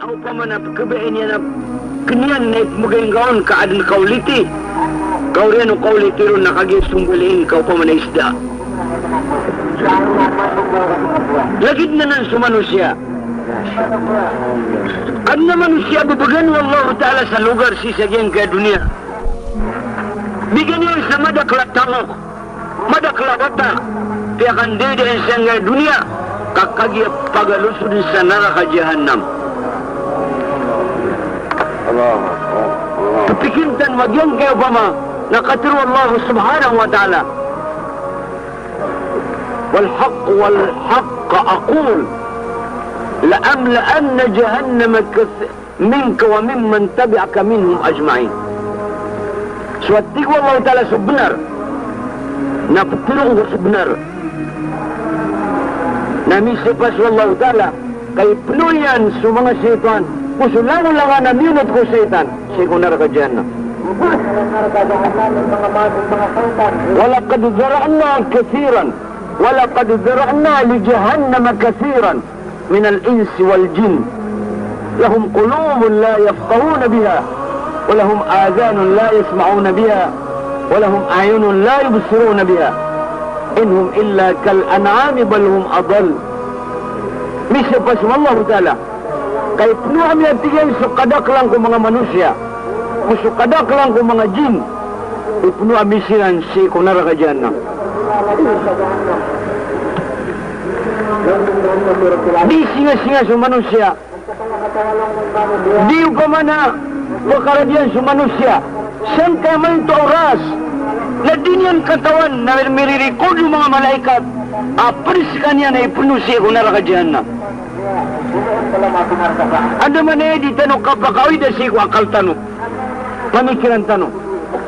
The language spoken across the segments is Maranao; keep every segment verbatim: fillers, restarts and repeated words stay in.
Opama na pkhabayaan iyan a kn iyan na ipmbgay ngka on ka adn ka oliti, ka oriyan o ka oliti ron na kagiya sombalin ka opama na isda. Lagid anan so manosiya. Adn a manosiya a bbgan o Allahu Ta'ala sa logar sii sa giyangkaya doniya. Bigan iyan sa madakl a tamok, madakl a wata, piyakandidiyan sangkaya doniya, ka kagiya pagalosod sa naraka Jahannam. Allahu Akbar. Allahu Akbar. Ppikiran tano a giyangkaya opama na katharo o Allah Subhanahu wa Ta'ala, "Wal haqq, wal haqq aqul, la amla'anna jahannama kath-, minka wa mimman tabi'aka minhum ajma'in." So a tig o Allahu Ta'ala so bnar, na ptharoon ko so bnar. Na misopa so Allahu Ta'ala, ka ipno iyan so manga shaytan, ko so langolangan a miyonot ko shaytan, sii ko naraka Jahannam. Wa laqad dhara'na kathiran, wa laqad dhara'na li jahannama kathiran minal insi wal jinn. Lahum qulubun la yafqahuna biha, wa lahum adhanun la yasma'una biha, wa lahum a'yunun la yubsiruna biha. In hum illa kal an'ami bal hum adall. Misopa so Allahu Ta'ala, ka ipno ami, a tig iyan, so kadaklan ko manga manosiya, ko so kadaklan ko manga jinn, ipno ami siran sii ko naraka Jahannam. Di singasinga so manosiya. Di opama na pkaradiyan so manosiya sangkaya maito a oras na di niyan katawan na miririkod o manga malaikat a pd skaniyan a ipno sii ko naraka Jahannam. Andamanaya di tano kapakaoyda sii ko akal tano, pamikiran tano.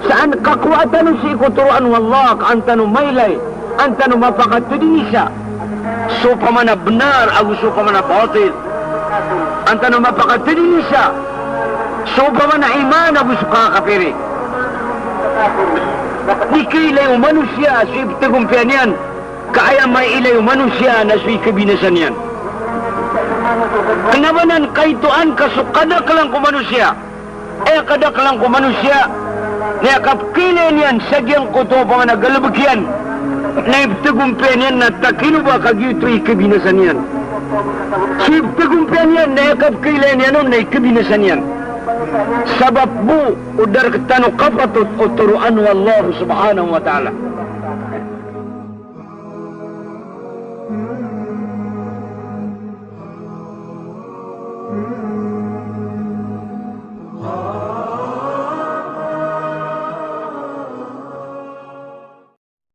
Sa an kakowaa tano sii ko toroan o Allah, ka an tano mailay, an tano mapakatadinisa so opama na bnar ago so opama na batil. An tano mapakatadinisa so opama na iman ago so kakapiri. Di kailay o manosiya so ipthagompiya niyan, ka aya mailay o manosiya na so ikabinasa niyan. Kna ba nan kaitoan ka so kadaklan ko manosiya, aya kadaklan ko manosiya na aya kapkailay niyan sa giyangkoto a opama na galbk iyan, na ipthagompiya niyan na takino ba ka giyoto i ikabinasa niyan. So ipthagompiya niyan na aya kapkailay niyan on na ikabinasa niyan. Sabap bo o da rktano kapatot o toroan o Allah Subhanahu wa Ta'ala.